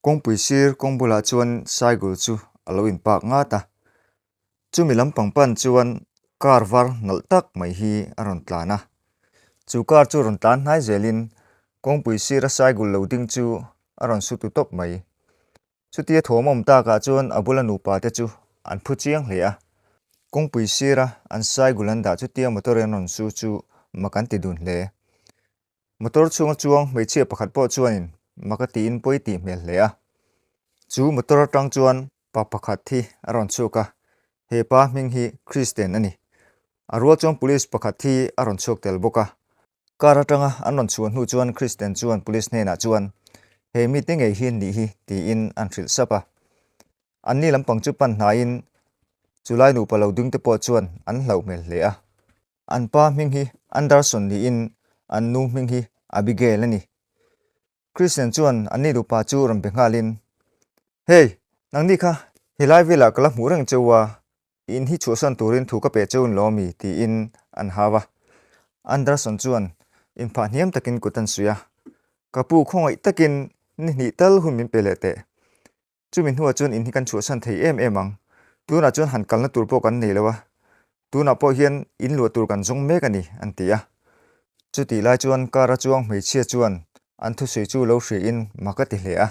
Kawngpui sir kawng bulah chuan cycle chu a lo in park ngat a, chumi lampang pan chuan car var nalh tak mai hi a rawn tlan a. Chu car chu rawn tlan hnai zelin kawngpui sira cycle lo ding chu a rawn su tu tawp mai. Chutia thawm awm takah chuan a bula nupa te chu an phu chiang hle a, kawngpui sira an cycle an dah chutia motor in rawn su chu mak an ti dun hle. Motor chhunga chuang hmeichhia pakhat pawh chuanin mak a tiin pawi tih hmel hle a. Chu motor atang chuan pa pakhat hi a rawn chhuak a, he pa hming hi Christian a ni. A rual chuan police pakhat hi a rawn chhuak tel bawk a. Car atanga an rawn chhuah hnu chuan Christian chuan police hnenah chuan he mite ngei hi an nih hi tiin an hrilh sap a. Anni lampang chu pan hnaiin chulai nupa lo ding te pawh chuan an hlauh hmel hle a. An pa hming hi Anderson niin an nu hming hi Abigail a ni. Christian chuan an ni duhpa chu rawn be nghalin, Hey, nangni kha helai velah ka la hmuh reng cheu a, i in hi chhuahsan turin thu ka pe cheu ni lo ami? tiin an hau a. Anderson chuan inphah hniam takin kut an suih a, Ka pu khawngaih takin ni hnih tal hun min pe leh teh. Chumi hnuah chuan in hi kan chhuahsan thei em em ang. Tunah chuan han kalna tur pawh kan nei lo a, tunah pawh hian in luah tur kan zawng mek a ni, an ti a. Chutih lai chuan car a chuang hmeichhia chuan an thusawi chu lo hriain mak a ti hle a.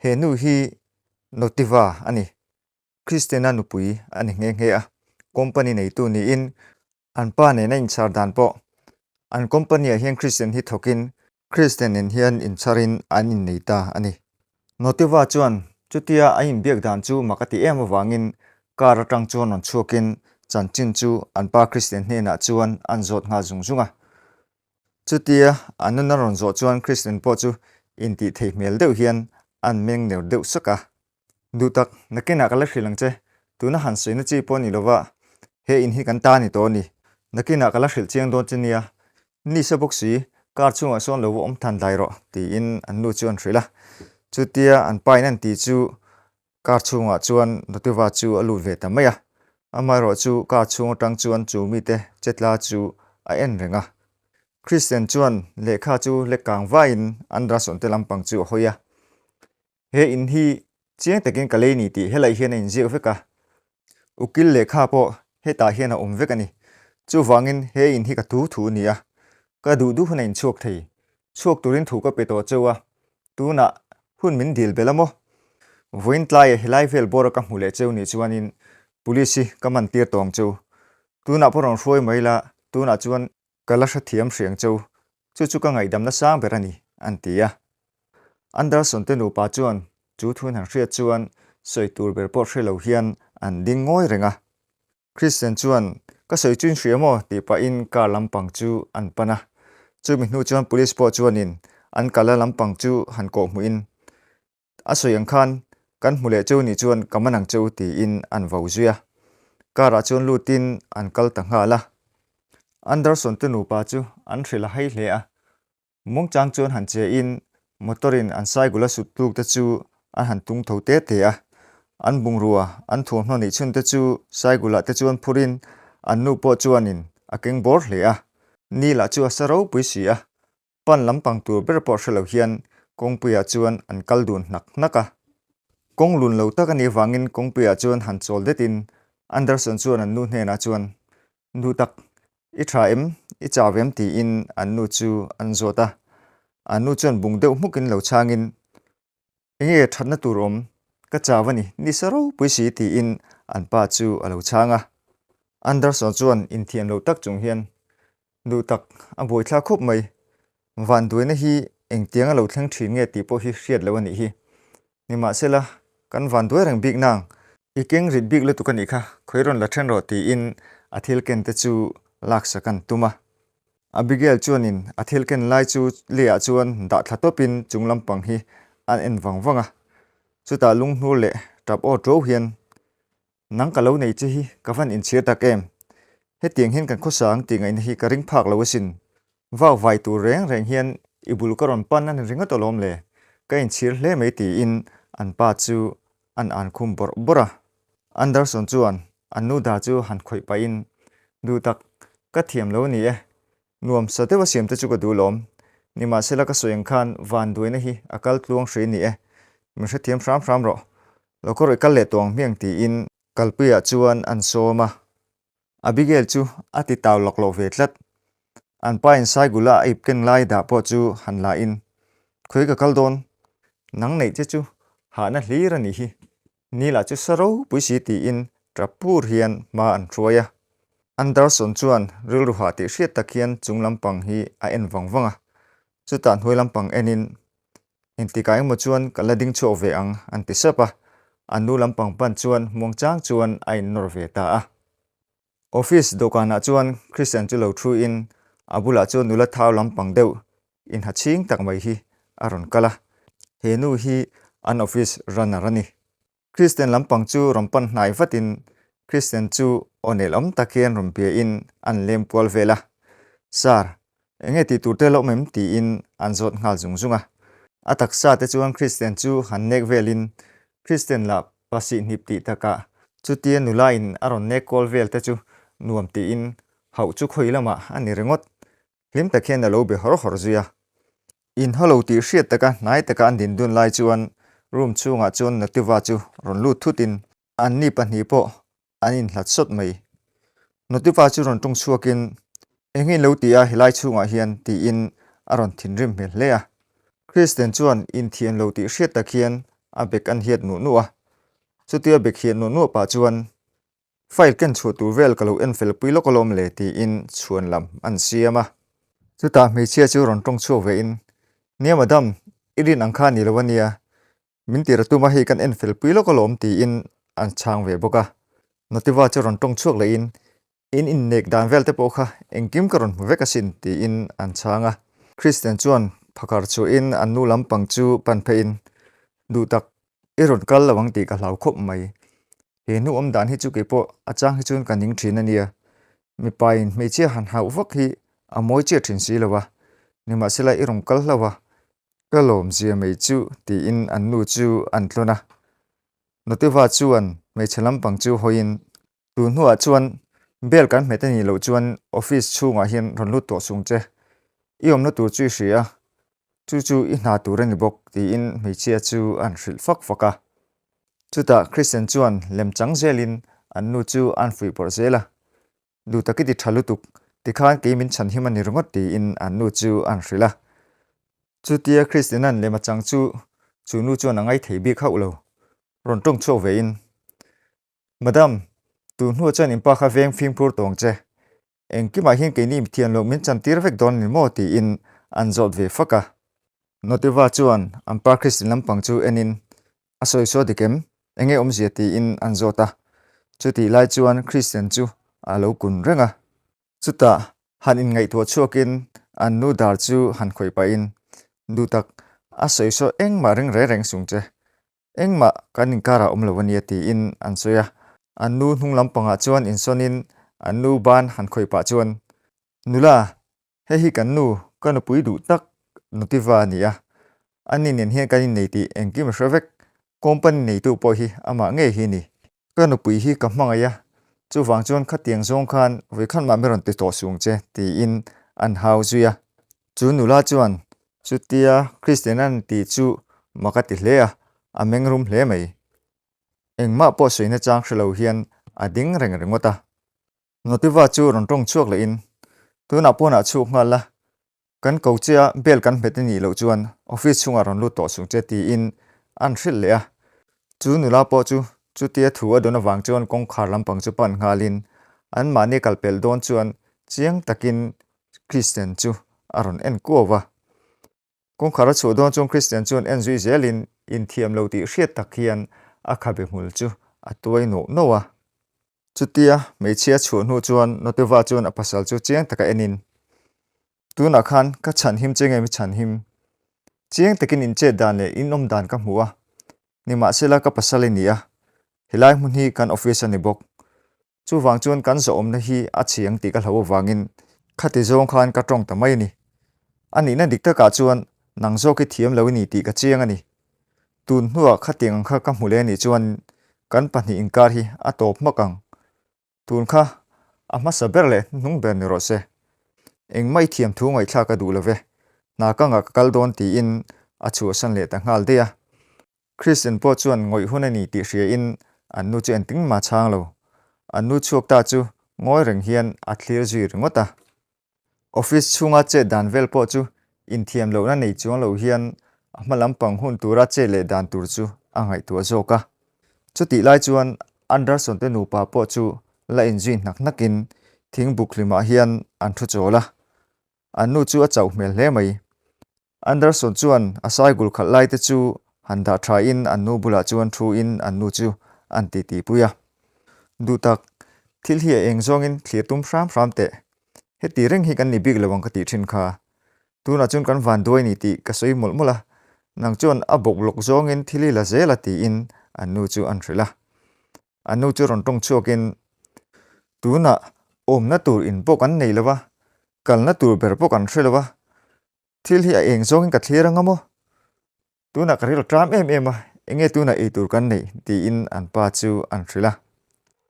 He nu hi Notiva a ni. Christiana nupui a ni nghe nghe a, company neitu niin An pa nena inchhar dan pawh an company ah hian Christian hi thawkin Christian nen hian inchharin an innei ta a ni. Notiva chuan chutia an inbiak dan chu mak a ti em avangin car atang chuan rawn chhuakin chanchin chu an pa Christian hnenah chuan an zawt nghal zung zung a. Chutia an nun a rawn zawh chuan Christian pawh chu intih theih hmel deuh hian an meng ner deuh sak a. Duh tak, nakinah ka la hrilh ang che. Tuna han sawi na chi pawh ni lova, he in hi kan ta ni tawh a ni. Nakinah ka la hrilh chiang dawn che nia. Ni sa bawk si, car chhungah sawn lo va awm than dai rawh, tiin an nu chu an hrilh a. Chutia an pa in an ti chu car chhungah chuan Notiva chu a lut ve ta mai a. Amaherawh chu car chhung atang chuan chu mite chetla chu a en reng a. Christian chuan lehkha chu lek kang vaiin Andrason te lampang chu a hawi a. He in hi chiang takin ka lei ni tih helai hian a inziak vek a, ukil lehkha pawh hetah hian a awm vek a ni. Chuvangin he in hi ka thu thu a ni a, ka duh duh hun a inchhuak thei. Chhuak turin thu ka pe tawh cheu a, tunah hun min dil belh a maw? Vawiin tlaia helai vel bawra ka hmu leh cheu nih chuanin police hi ka man tir tawng cheu. Tunah pawh rawn hruai mai la, tunah chuan Ka la hrethiam hriang cheu, chu chu ka ngaihdamna sang ber a ni, an ti a. Anderson te nupa chuan chu thun han hriat chuan sawi tur ber pawh hre lo hian an ding ngawi reng a. Christian chuan, Ka sawi chu in hria maw? tih pahin car lampang chu an pan a. Chumi hnu chuan police pawh chuanin an kalna lampang chu han kawhhmuhin, A sawi ang khan kan hmu leh cheu nih chuan ka man ang cheu tiin an vo zui a. Car ah chuan lutin an kal ta nghal a. Anderson te nupa chu an hrilh a hei hle a. Muangchang chuan han che in motor in an saigula sut tluk te chu an han tung tho te te a. An bungrua an thuamhnaw neih chhun te chu saigulah te chuan phur in an nu pawh chuanin a keng bawr hle a. Ni lah chu a sa ropui si a. Pan lampang tur ber pawh hre lo hian kawngpuiah chuan an kal dun hnak hnak a. Kawng lun lo tak a nih avangin kawngpuiah chuan han chawl detin Anderson chuan an nu hnenah chuan, Nu tak, i tha em? I chau em? tiin an nu chu an zawt a. An nu chuan bung deuh hmukin lo chhangin, Enge thatna tur awm? Ka chau a ni, ni sa ropui si tiin an pa chu a lo chhang a. Anderson chuan inthiam lo tak chung hian, Duh tak, a buaithlak khawp mai. Vanduaina hi engtiang a lo thleng thin nge tih pawh hi hriat loh a nih hi. Nimahsela, kan vanduai reng bik nang. I keng rit bik lutuk a nih kha, khawi rawn la then rawh tiin a thil ken te chu laksak an tum a. Abigail chuanin a thil ken lai chu Leah chuan dah thla tawpin chung lampang hi an en vang vang a. Chutah lunghnur leh tap aw ṭuau hian, Nang ka lo nei che hi ka van inchhir tak em? Hetiang hian kan khawsa ang tih ngaihna hi ka ring phak lo asin. Vau vai tur reng reng hian i bul ka rawn pan a ni ringawt alawm le, ka inchhir hle mai tiin an pa chu an an khum bawrh bawrh a. Anderson chuan an nu da chu han khawih pahin, Duh tak, ka thiam lo a ni e. Nuam sa deuha siam te chu ka duh lawm. Nimahsela ka sawi ang khan vanduaina hi a kal tluang hri a ni e. Min hrethiam hram hram rawh. Lo kawr i kal leh tawh ang hmiang tiin kalpuiah chuan an sawm a. Abigail chu a ti tau lawk loh ve tlat. An pa in Saigula a ip ken lai dah pawh chu han la in, Khawi ka kal dawn? Nang neih che chu hahna hlir a nih hi. Ni lah chu sa ropui si tiin tap pur hian hma an hruai a. Anderson chuan rilru hah tih hriat tak hian chung lampang hi a en vang vang a. Chutah hnuai lampang enin Engtikah engmaw chuan ka la ding chhuak ve ang an ti sap a, a nu lampang pan chuan muangchang chuan a innawr ve ta a. Office dawhkanah chuan Christian chu lo thu in a bulah chuan nula thau lampang deuh inha chhing tak mai hi a rawn kal a, he nu hi an office runner a ni. Christian lampang chu rawn pan hnai vatin Christian chu aw nel awm tak hian rawn bia in an lem kual vel a, Sir, enge tih tur te la awm em? tiin an zawt nghal zung zung a. A taksa te chuan Christian chu han nek velin Christian lah pasih hnip tih takah chutia nula in a rawn nek kual vel te chu nuam tiin hauh chu khawi lamah a ni ringawt. Hlim tak hian a lo be hawr hawr zui a. Inhaw lo tih hriat taka hnai taka an din dun lai chuan room chhungah chuan Notiva chu rawn lut thutin anni pahnih pawh an inhlat sawt mai. Notiva chu rawn tawng chhuakin, Eng in lo ti a helai chhungah hian? tiin a rawn thinrim hmel hle a. Kristen chuan inthiam lo tih hriat tak hian a bek an hiat nuah nuah a. Chutia bek hiat nuah nuah pah chuan File ken chhuah tur vel ka lo en fel pui lawk alawm le tiin chhuan lam an siam a. Chutah hmeichhia chu rawn tawng chhuak ve in, Nia madam, i rin ang kha ni lo ania, min tir a tum a hei kan en fel pui lawk alawm tiin an chhang ve bawk a. Notiva chu rawn tawng chhuak leh in, In innek dan vel te pawh kha engkim ka rawn hmu vek asin tiin an chhang a. Christian chuan phakar chhuahin an nu lampang chu pan pheihin, Duh tak, i rawn kal lo ang tih ka hlau khawp mai. He hnu awm dan hi chu keipawh a chang hi chuan ka ning thin a nia. Mipa in hmeichhia han hauh vak hi a mawi chiah thin si lo a, nimahsela i rawn kal hlauh a, ka lawm zia mai chu tiin an nu chu an tlawn a. Notiva chuan hmeichhe lampang chu hawiin tun hnuah chuan bel kan hmet a nih loh chuan office chhungah hian rawn lut tawh sung che, i awmna tur chu i hria a, chu chu i hna tur a ni bawk tiin hmeichhia chu an hrilh fak fak a. Chutah Christian chuan lem chang zelin an nu chu an fuih pawrh zel a, Duh tak i ti tha lutuk, tikhan kei min chhan him a ni ringawt tiin an nu chu an hrilh a. Chutia Christian-a'n lem a chang chu chu nu chuan a ngaithei bik hauh lo, rawn tawng chhuak vein, Madam, tun hnuah chuan inpa kha veng fimkhur tawng che, Engkimah hian keini mithian loh min chantir vek dawn ni maw tiin an zawt ve fak a. Notiva chuan an pa Christian lampang chu enin a sawi saw dik em? Enge awmzia tiin an zawt a. Chutih lai chuan Christian chu a lo kun reng a. Chutah han inngaihtuah chhuakin an nu dar chu han khawih pahin, Duhtak, a sawi saw engmah ring reng reng sung che. Engmah kan inkarah awm lo a nia tiin an sawi a. An nu hnung lampangah chuan insawnin an nu ban han khawih pah chuan, Nula, hei hi kan nu, ka nupui duh tak Nutiva a ni a. Ani nen hian kan innei tih engkim a hre vek. Company neitu pawh hi amah ngei hi a ni. Ka nupui hi ka hmangaih a, chuvang chuan khatiang zawng khan vawikhat mah mi rawn ti tawh sung che tiin an hau zui a. Chu nula chuan chutia Kristian-a'n tih chu mak a ti hle a, a meng rum hle mai. Engmah pawh sawi nachang hre lo hian a ding reng ringawt a. Notiva chu rawn tawng chhuak lehin, Tunah pawnah chhuk nghal la, kan ko che a, bel kan hmet a nih loh chuan office chhungah rawn lut tawh sung che tiin an hrilh leh a. Chu nula pawh chu chutia thu a dawn avang chuan kawngkhar lampang chu pan nghalin anmahni kalpelh dawn chuan chiang takin Christian chu a rawn en kuau va. Kawngkhar a chhuah dawn chuan Christian chuan en zui zelin inthiam lo tih hriat tak hian a khabe hmul chu a tuai nawh nawh a. Chutia hmeichhia chhuah hnu chuan Noteva chuan a pasal chu chiang taka enin, Tunah khan ka chhanhim che nge mi chhanhim? Chiang takin inchet dan leh inawm dan ka hmu a, nimahsela ka pasal i ni a, helai hmun hi kan office a ni bawk. Chuvang chuan kan zawhawmna hi a chhi ang tih ka hlo avangin khati zawng khan ka tawng ta mai a ni. A nihna dik takah chuan nang zawk hi thiam lo i ni tih ka chiang a ni. Tun hnuah khatiang ang kha ka hmu leh a nih chuan kan pahnih inkar hi a tawp hmak ang. Tun kha a hmasa ber leh hnuhnung ber ni rawh se. Engmah i thiam thu ngaihthlak a duh lo ve. Hna ka ngah ka kal dawn tiin a chhuahsan leh ta nghal daih a. Kristen pawh chuan ngawih hun a ni tih hriain an nu chu engtin mah chhang lo. An nu chhuak ta chu ngawi reng hian a thlir zui ringawt a. Office chhunga chet dan vel pawh chu inthiam lohna nei chuang lo hian a hma lampang hun tura chet leh dan tur chu a ngaihtuah zawk a. Chutih lai chuan Anderson te nupa pawh chu la inzui hnak hnakin thing buk hlimah hian an thu chawl a. An nu chu a chauh hmel hle mai. Anderson chuan a saigul khalh lai te chu han dah tha in an nu bulah chuan thu in an nu chu an ti ti pui a. Duh tak, thil hi a eng zawngin thlir tum hram hram teh. Heti reng hi kan ni bik lo ang ka tih thin kha. Tunah chuan kan van duai ni tih ka sawi mawlh mawlh a, nang chuan a bawk lawk zawngin thil hi la zel a tiin an nu chu an hrilh a. An nu chu rawn tawng chhuakin, Tunah awmna tur in pawh kan nei lo va, kalna tur ber pawh kan hre lo va, thil hi a eng zawngin ka thlir anga maw? Tunah ka ril tram em em a, enge tunah ei tur kan neih? tiin an pa chu an hrilh a.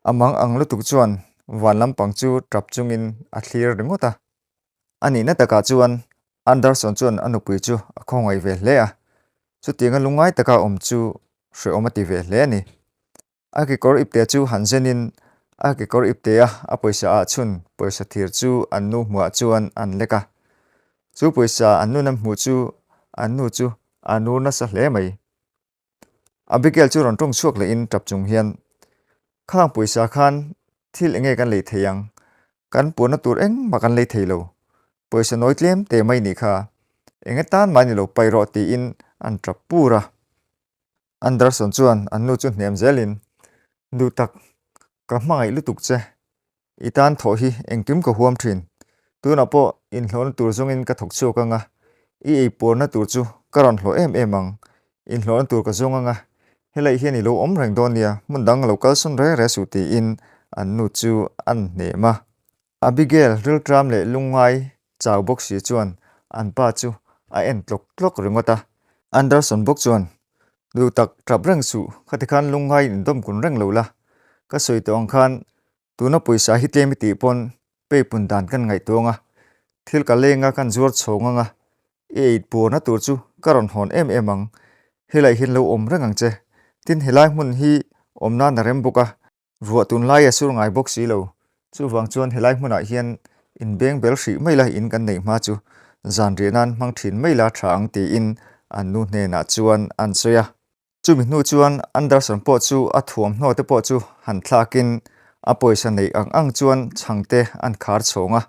A mang ang lutuk chuan van lampang chu tap chungin a thlir ringawt a. A nihna takah chuan Anderson chuan a nupui chu a khawngaih ve hle a, chutianga lungngai taka awm chu hrehawm a ti ve hle a ni. A kekawr ipte chu han zenin a kekawr ipte a a pawisa ah chhun pawisa thir chu an nu hmuah chuan an lek a. Chu pawisa an nun an hmuh chu an nu chu a nur nasa hle mai. Abigail chu rawn tawng chhuak lehin tap chung hian, Khang pawisa khan thil enge kan lei thei ang? Kan puanna tur engmah kan lei thei lo. Pawisa nawi tlem te mai nih kha. Enge tan mai ni lo paih rawh tiin an tap pur a. Anderson chuan an nu chu hnem zelin, Duh tak, ka hmangaih lutuk che. I tan thawh hi engkim ka huam thin. Tunah pawh inhlawhna tur zawngin ka thawk chhuak anga, i eipuarna tur chu ka rawn hlawh em em ang. Inhlawhna tur ka zawng anga, helai hian i lo awm reng dawn nia, hmun dang lo kalsawn re re suh tiin an nu chu an hnem a. Abigail rilṭam leh lungngai chau bawk si chuan an pa chu a en tlawk tlawk ringawt a. Anderson bawk chuan, Duh tak ṭap reng suh, khati khan lungngai indawm kun reng lo la, ka sawi tawh ang khan tuna pawisa hi tlem i tih pawn peipun dan kan ngaihtuang a, thil ka leng a kan zuar chhawng ang a, i eit puarna tur chu ka rawn hawn em em ang, helai hian lo awm reng ang che, tin helai hmun hi awm nan a rem bawk a, Ruah tunlai a sur ngai bawk si lo. Chuvang chuan helai hmunah hian inbeng bel hrih mai la in kan neih hma chu zan riah nan hmang thin mai la tha ang tiin an nu hnenah chuan an sawi a. Chumi hnu chuan Anderson pawh chu a thuamhnaw te pawh chu han thlakin a pawisa neih ang ang chuan chhangte an khar chhawng a.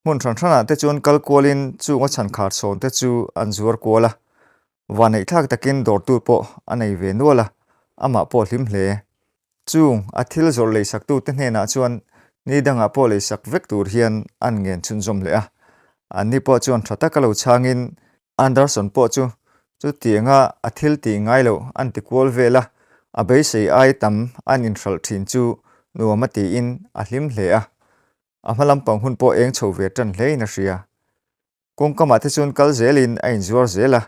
Hmun hran hranah te chuan kal kualin chung a chhan khar chhawn te chu an zuar kual a. Vanneih thlak takin dawrtu pawh a nei ve nual a, amah pawh hlim hle. Chung a thil zawrh leisaktute hnenah chuan ni dangah pawh leisak vek tur hian an ngen chhunzawm leh a. Anni pawh chuan tha taka lo chhangin Anderson pawh chu chutianga a thil tih ngai loh an ti kual vel a, a beisei ai tam an inhralh thin chu nuam a tiin a hlim hle a. A hma lampang hun pawh eng chho ve tan hlein a hria. Kawngkamah te chuan kal zelin a inzuar zel a.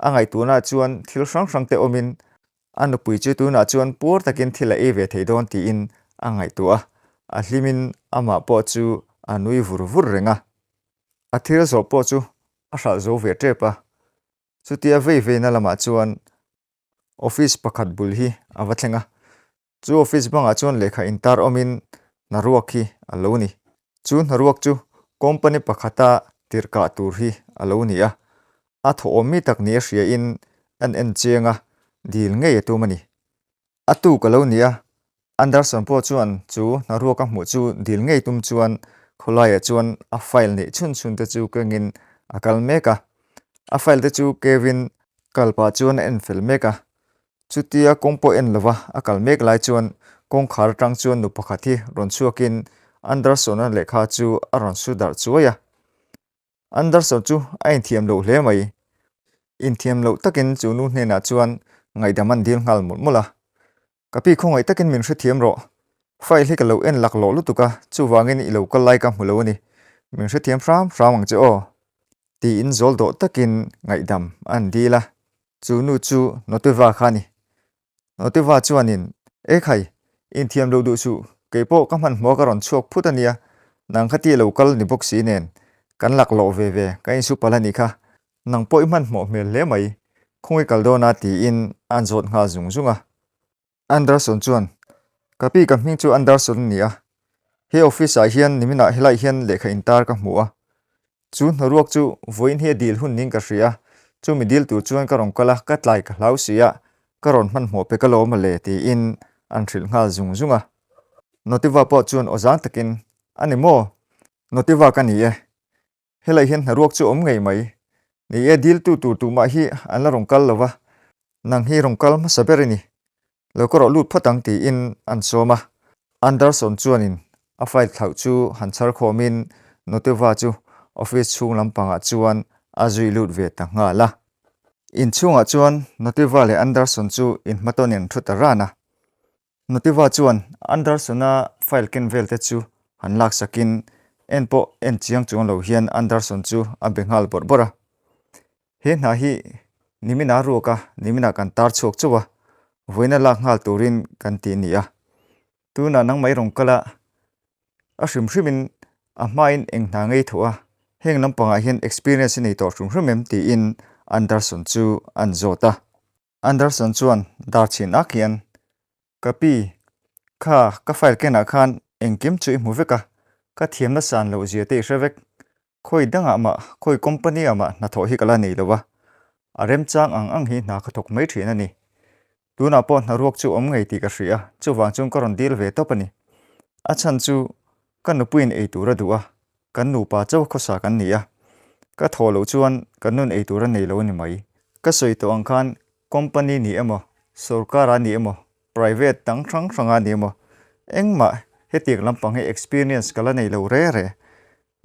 A ngaihtuahnaah chuan thil hrang hrang te awmin a nupui chu tunah chuan puar takin thil a ei ve thei dawn tiin a ngaihtuah a. A hlimin amah pawh chu a nui vur vur reng a. A thil zawh pawh chu a hralh zo ve tep a. Chutia vei veina lamah chuan office pakhat bul hi a va thleng a. Chu office bangah chuan lehkha intar awmin hnaruak hi a lo ni. Chu hnaruak chu company pakhata tirhkah tur hi a lo ni a, a thawhawm mi tak ni a hriain an en chiang a, dil ngei a tum a ni. A tuk a lo ni a, Anderson pawh chuan chu hnaruak a hmuh chu dil ngei tum chuan khawlaiah chuan a file neih chhun chhun te chu kengin a kal mek a. A file te chu kevin kal pah chuan a en fel mek a, Chutia kawng pawh en lova a kal mek lai chuan kawngkhar atang chuan nu pakhat hi rawn chhuakin Anderson-a lehkha chu a rawn su darh chuai a. Anderson chu a inthiam loh hle mai. Inthiam loh takin chu nu hnenah chuan ngaihdam an dil nghal mawlh mawlh a. Ka pi khawngaih takin min hrethiam rawh. File hi ka lo en laklawh lutuk a, chuvangin i lo kal lai ka hmu lo a ni. Min hrethiam hram hram ang che aw. Tiin zawl dawh takin ngaihdam an dil a. Chu nu chu Noteva kha a ni. Noteva chuanin, E khai, inthiam loh duh suh, kei pawh ka hmanhmawh ka rawn chhuak phut a nia, nang kha ti lo kal ni bawk si nen, kan laklawh ve ve, ka insu palh a nih kha. Nang pawh i hmanhmawh hmel hle mai. Khawngaih kal dawn a tiin an zawt nghal zung zung a. Anderson chuan, Ka pi ka hming chu Anderson a ni a, he office ah hian niminah helaiah hian lehkha intar ka hmu a. Chu hnaruak chu vawiin hi a dil hun niin ka hria a, chumi dil tur chuan ka rawn kal a, ka tlai ka hlau si a, ka rawn hmanhmawh pe ka lo awm ale tiin an hrilh nghal zung zung a. Notiva pawh chuan aw zang takin, A ni maw? Notiva ka ni e. Helai hian hnaruak chu awm ngei mai. Ni e, diltu tur tumah hi an la rawn kal lo va, nang hi rawn kal hmasa ber i ni. Lo ka rawh lut phawt ang tiin an sawm a. Anderson chuanin a file thlauh chu han chhar khawmin Noteva chu office chhung lampangah chuan a zui lut ve ta nghal a. Inchhungah chuan Noteva leh Anderson chu inhmatawnin an thu ta ran a. Notiva chuan Anderson-a file ken vel te chu han laksakin en pawh en chiang chuang lo hian Anderson chu a be nghal bawrh bawrh a. He hna hi nimin a ruak a, niminah kan tar chhuak chauh a, vawiina lak nghal turin kan ti ni a. Tunah nangmah i rawn kal a, a hrim hrimin a hmain eng hna ngei tho a, heng lampangah hian experience i nei tawh hrim hrim em tiin Anderson chu an zawt a. Anderson chuan dar chhin ak hian, Ka pi, kha ka file kenah khan engkim chu i hmu vek a, ka thiamna san loh zia te i hre vek. Khawi dangah mah, khawi company ah mah hnathawh hi ka la nei lo a, a remchang ang ang hi hna ka thawk mai thin a ni. Tunah pawh hnaruak chu awm ngei tih ka hria, chuvang chuan ka rawn dil ve tawp a ni. A chhan chu ka nupuiin ei tur a duh a, kan nupa chauh khawsa kan ni a, ka thawh loh chuan kan nun ei tur a nei lo a ni mai. Ka sawi tawh ang khan company ni emaw, sorkar ah ni emaw, private dang hrang hrang ah ni emaw, engmah hetiang lampang hi experience ka la nei lo re re.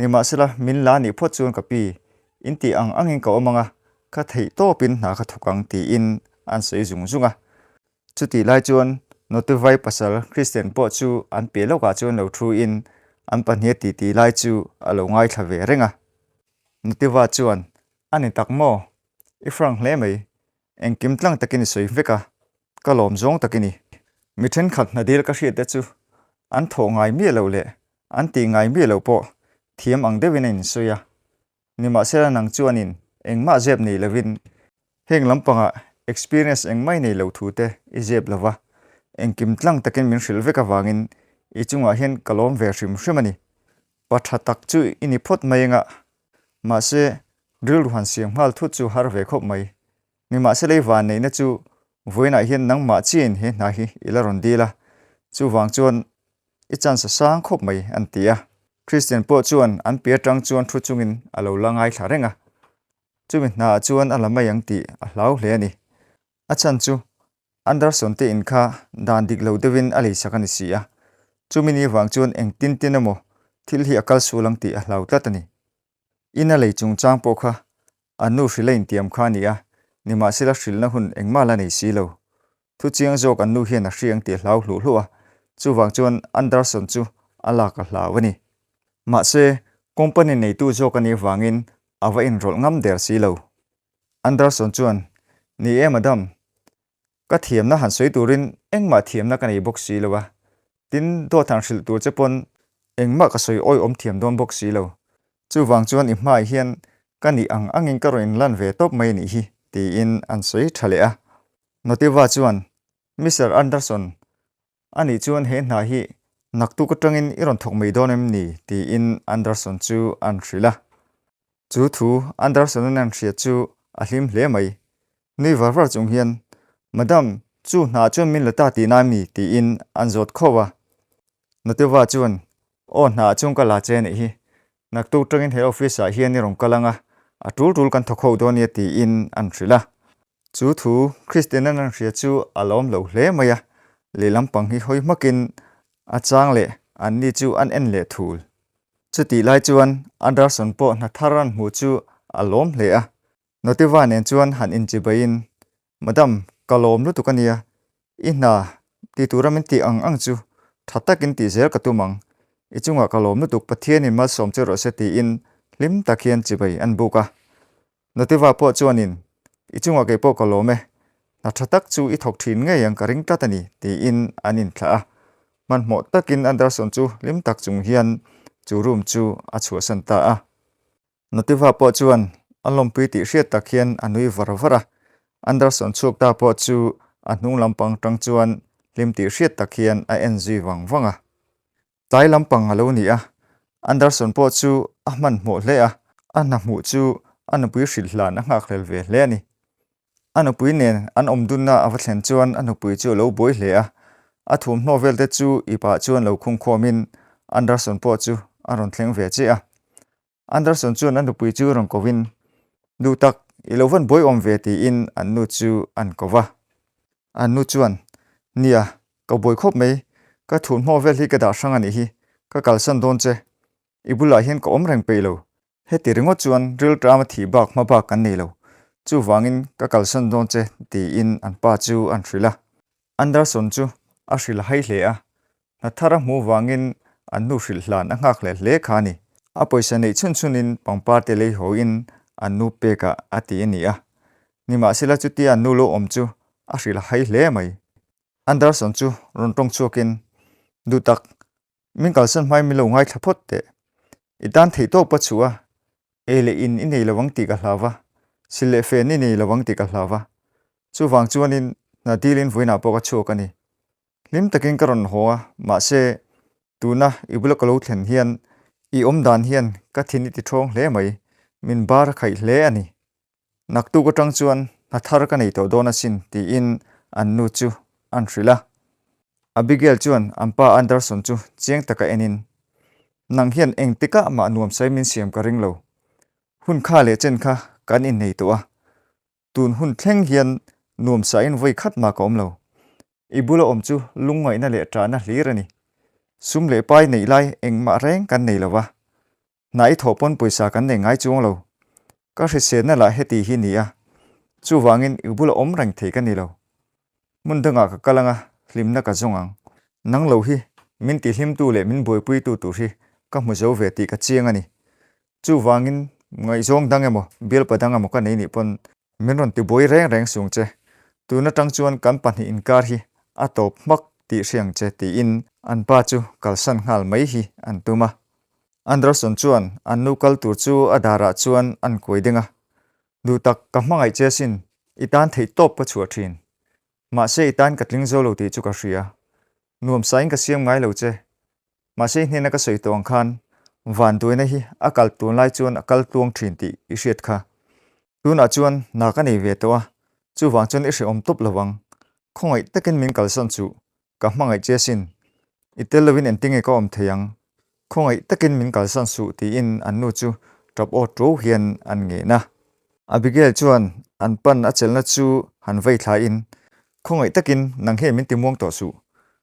Nimahsela min la nih phawt chuan ka pi, in tih ang angin ka awm ang a, ka theih tawpin hna ka thawk ang tiin an sawi zung zung a. Chutih lai chuan Notivai pasal Christian pawh chu an piah lawkah chuan lo thu in an pahnih a titi lai chu a lo ngaithla ve reng a. Notiva chuan, A ni tak maw? I frank hle mai. Engkim tlang takin i sawi vek a, ka lawm zawng tak i ni. Mi thenkhat hna dil ka hriat te chu an thawh ngai miah loh leh an tih ngai miah loh pawh thiam ang deuhin a insawi a. Nimahsela nang chuanin engmah zep nei lovin heng lampangah experience engmah i nei lo thu te i zep lo va, engkim tlang takin min hrilh vek avangin i chungah hian ka lawm ve hrim hrim a ni. Pa tha tak chu i ni phawt mai anga, mahse rilru han siam nghal thut chu har ve khawp mai. Nimahsela i vanneihna chu vawiinah hian nangmah chiahin he hna hi i la rawn dil a, chuvang chuan I chance a sang khawp mai, an ti a. Christian pawh chuan an pi atang chuan thu chungin a lo la ngaithla reng a. Chumi hnaah chuan a la mai ang tih a hlau hle a ni. A chhan chu Anderson te in kha dan dik lo deuhin a leisak a ni si a. Chumi ni vang chuan engtin tin emaw thil hi a kal sual ang tih a hlau tlat a ni. In a lei chungchang pawh kha an nu hrilh a intiam kha a ni a, nimahsela hrilhna hun engmah la nei si lo. Thu chiang zawk an nu hian a hria ang tih a hlau hluh hluh a, chuvang chuan Anderson chu a lak a hlau a ni. Mahse, company neitu zawk a nih avangin a va inrawlh ngam der si lo. Anderson chuan, Ni e madam, Ka thiamna han sawi turin engmah thiamna ka nei bawk si lo a, tin dawt han hrilh tur che pawn engmah ka sawi awihawm thiam dawn bawk si lo. Chuvang chuan i hmaah hian ka nih ang angin ka rawn inlan ve tawp mai a nih hi, tiin an sawi tha leh a. Notiva chuan, Mister Anderson, a nih chuan he hna hi naktuk atangin i rawn thawk mai dawn em ni? tiin Anderson chu an hrilh a. Chu thu Anderson-a'n an hriat chu a hlim hle mai. Nui var var chung hian, Madam, chu hna chuan min la ta tihna em ni? tiin an zawt khauh a. Noteva chuan, Aw, hna chuan ka la che a nih hi. Naktuk tangin he office-ah hian i rawn kal ang a, a tul tul kan thawk ho dawn nia tiin an hrilh a. Chu thu Kristian-a'n an hria chu a lawm lo hle mai a, lehlam pang hi hawi hmakin a chang leh anni chu an en leh thul. Chutih lai chuan Anderson pawh hna thar an hmuh chu a lawm hle a, Notiva nen chuan han inchibaiin, Madam, ka lawm lutuk a nia, i hna ti tura min tih ang ang chu tha takin tih zel ka tum ang, i chungah ka lawm lutuk Pathianin malsawm che rawh se tiin hlim tak hian chibai an buk a. Notiva pawh chuanin, I chungah kei pawh ka lawm e, hna tha tak chu i thawk thin ngei ang ka ring tlat a ni, tiin an inthlah a. Hmanhmawh takin Anderson chu hlim tak chung hian chu room chu a chhuahsan ta a. Notiva pawh chuan a lawmpui tih hriat tak hian a nui var var a. Anderson chhuak ta pawh chu a hnung lampang tang chuan hlim tih hriat tak hian a en zui vang vang a. Tlai lampang a lo ni a, Anderson pawh chu a hmanhmawh hle a, a hna hmuh chu a nupui hrilh hlan a nghakhlel ve hle a ni. A nupui nen an awm dunna a va thlen chuan a nupui chu a lo buai hle a, a thawmhnaw vel te chu ipah chuan lo khungkhawmin Anderson pawh chu a rawn thleng ve chiah a. Anderson chuan a nupui chu rawn kovin, Duh tak, i lo van buai awm ve tiin an nu chu an ko va. An nu chuan, Nia, ka buai khawp mai, ka thawmhnaw vel hi ka dah hrang a nih hi, ka kalsan dawn che. I bulah hian ka awm reng peih lo. Heti ringawt chuan rilṭam a thih bak hma bak kan nei lo. Chuvangin ka kalsan dawn che tiin an pa chu an hrilh a. Anderson chu a hrilh hai hle a, hna thar a hmuh vangin an nu hrilh hlan a nghak hle hle kha a ni. A pawisa neih chhun chhunin pangpar te lei hawiin an nu pekah a ti a ni a. Nimahsela chutia an nu lo awm chu a hrilh hai hle mai. Anderson chu rawn tawng chhuakin, Duhtak, min kalsan hmain min lo ngaithla phawt teh. I tan theih tawk pa chhuah a, ei leh in i nei lo ang tih ka hlau va, sil leh fen i nei lo ang tih ka hlau va. Chuvang chuanin hna dilin vawiinah pawh ka chhuak a ni. Hlim takin ka rawn haw a, mahse tuna i bula ka lo thlen hian i awm dan hian ka thin i ti ṭhawng hle mai, min bar a khaih hle a ni. Naktuk atang chuan hna thar ka nei tawh dawn asin tiin an nu chu an hrilh a. Abigail chuan an pa Anderson chu chiang taka enin, Nang hian engtikah mah nuamsai min siam ka ring lo. Hun kha leh chen kha kan innei tawh a, Tun hun thleng hian nuamsain vawi khat mah ka awm lo. I bula awm chu lungngaihna leh ṭahna hlir a ni. Sum leh pai neih lai engmah reng kan nei lo va. Hna i thawh pawn pawisa kan nei ngai chuang lo. Ka hriselna lah heti hi ni a, chuvangin i bula awm reng thei ka ni lo. Hmun dangah ka kal anga hlimna ka zawng ang. Nang lo hi min tihlimtu leh min buaipuitu tur hi ka hmu zo ve tih ka chiang a ni. Chuvangin ngaihzawng dang emaw, bialpa dang emaw ka nei nih pawn min rawn tibuai reng reng sung che. Tun atang chuan kan pahnih inkar hi a tawp hmak tih hre ang che tiin an pa chu kalsan nghal mai hi an tum a. Anderson chuan an nu kal tur chu a darah chuan an kuai ding a, Duh tak, ka hmangaih che asin, i tan theih tawp ka chhuah thin. Mahse i tan ka tling zo lo tih chu ka hria. Nuamsain ka siam ngai lo che. Mahse i hnena ka sawi tawh ang khan vanduaina hi a kal tun lai chuan a kal tluang thin tih i hriat kha. Tunah chuan hna ka nei ve tawh a, chuvang chuan i hrehawm tawp lo ang. Khawngaih takin min kalsan chuh, ka hmangaih che asin. I tel lovin engtinge ka awm thei ang? Khawngaih takin min kalsan suh tiin an nu chu tap aw ṭuau hian an ngen a. Abigail chuan an pan a chelhna chu han vei thlaiin, Khawngaih takin nang hian min timuang tawh suh,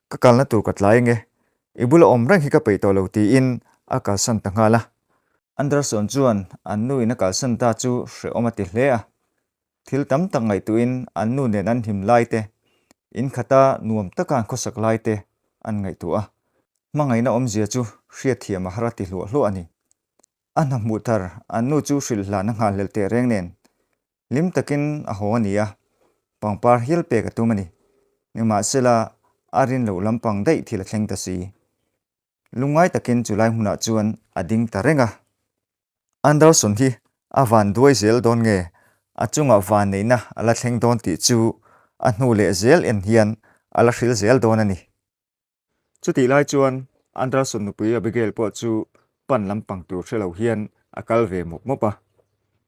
ka kalna tur ka tlai ange, i bula awm reng hi ka peih tawh lo tiin a kalsan ta nghal a. Anderson chuan an nu in a kalsan ta chu hrehawm a ti hle a, thil tam tak ngaihtuahin an nu nen an hlim lai te, in khata nuam taka an khawsak lai te an ngaihtuah a, hmangaihna awmzia chu hriatthiam a har a ti hluah hluah a ni. A hna hmuh thar an nu chu hrilh hlan a nghahhlelh teh reng nen hlim takin a haw a ni a, pangpar hial pek a tum a ni. Nimahsela a rin loh lampang daih thil a thleng ta si. Lungngai takin chu lai hmunah chuan a ding ta reng a. Anderson hi a van duai zel dawn nge a chungah van neihna a la thleng dawn tih chu a hnu leh zel en hian a la hril zel dawn a ni. Chutih lai chuan Anderson nupui Abigail pawh chu pan lampang tur hre lo hian a kal ve mawp mawp a.